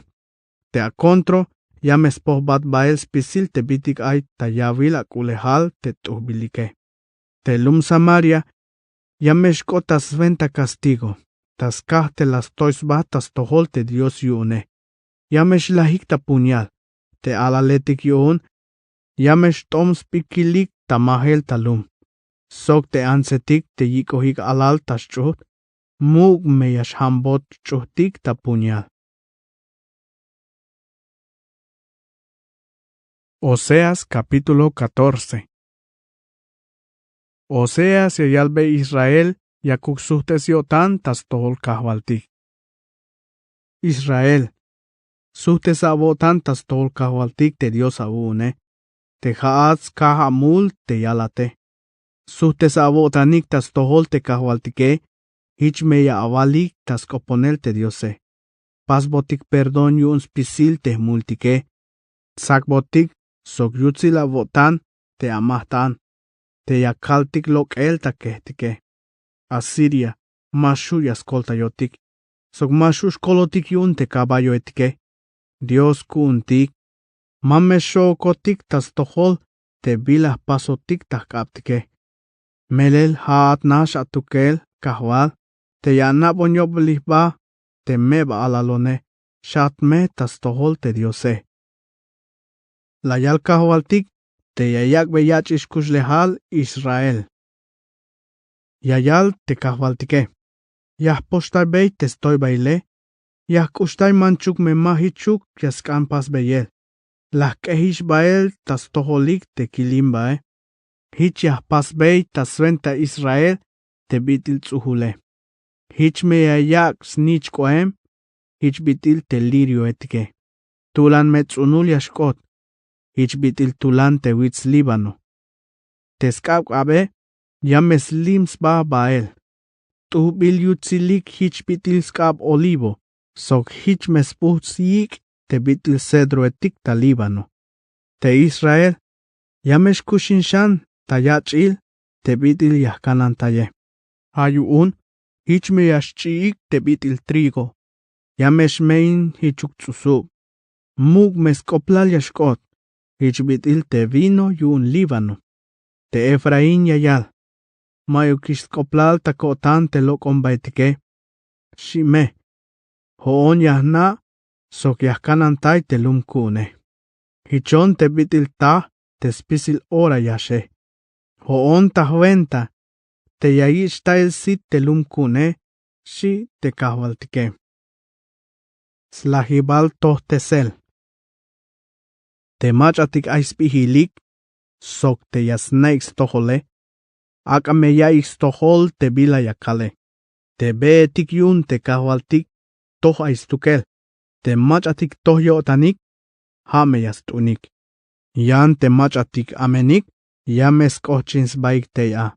Te akontro ya me spojbat bael spisil te bitik ay ta yawil ak'u'lejal te t'ujbilike. Te lum Samaria ya me xk'ot ta swenta kastigo ta skaj te la stoy sba ta stojol te Dios yu'une. Ya me xlajik ta puñal. Te alaletik yu'un ya me xt'om sp'ikilik ta majel ta lum. Sok te antsetik te yik'ojik alal ta xch'ujt, muk' me ya xjambot xch'ujtik ta puñal. Oseas capítulo catorce. Oseas ya yalbey Israel yakuk sujt'es yo'tan ta stojol Kajwaltik. Israel, sujt'esa awo'tan ta stojol Kajwaltik te Dios awu'une, te ja'at skaj amul te yalate. Sujt'esa awo'tanik ta stojol te Kajwaltike, jich me ya awalik ta sk'oponel te Diose. Pasbotik perdón yu'un spisil te jmultike. Tsakbotik sok yutsil awo'tan te amajt'an, te ya kaltik lok'el ta kejtike. Asiria ma xju' ya skoltayotik, sok ma xju' xkolotik yu'un te caballoetike. Dios ku'untik, ma me xookotik ta stojol te bila jpasotik ta jk'abtike. Melel ja'at nax atukel Kajwal, te ya anabon yo'bolil jba te meba alalone, xat me ta stojol te Diose. La yal Kajwaltik te ya yak'bey yach'il xkuxlejal Israel. Ya yal te Kajwaltike: Ya jpoxtaybey te stoybahile, ya jk'uxtay manchuk me ma jichuk ya sk'an pasbeyel. La jk'ejix bael ta stojolik te kilimbae. Jich ya jpasbey ta swenta Israel te bit'il ts'ujule. Jich me ya yak' snichk'oem, jich bit'il te lirioetike. Tulan me ts'unul ya xk'ot, jich bit'il tulan te wits Líbano. Te sk'ab k'abe ya me slim sba bael. T'ujbil yutsilik jich bit'il sk'ab olivo, sok jich me sbujts' yik' te bit'il cedroetik ta Líbano. Te Israel, ya me xkuxin xan ta yach'il te bit'il ya jkanantaye. Ja' yu'un jich me ya xch'i'ik te bit'il trigo, ya me xme'in jichuk ts'usub. Muk' me sk'oplal ya xk'ot, jich bit'il te vino yu'un Líbano. Te Efraín ya yal: Ma'yukix sk'oplal ta ko'tan te lok'ombaetike, xchi me. Jo'on ya jna' sok ya jkanantay te lum ku'une. Jichon te bit'il taj te spisil ora ya xe. Jo'on ta jwenta te ya yichtayel sit te lum ku'une, xchi te Kajwaltike. Slajibal tojtesel. Te mach'atik ay sbijilik sok te ya sna'ik stojole, ak'a me yaiyik stojol te bila ya kale. Te beetik yu'un te Kajwaltik toj ay stukel. Te mach'atik toj yo'tanik, ja' me ya st'unik. Yan te mach'atik amenik ya me sk'ojchin sbaik tey a.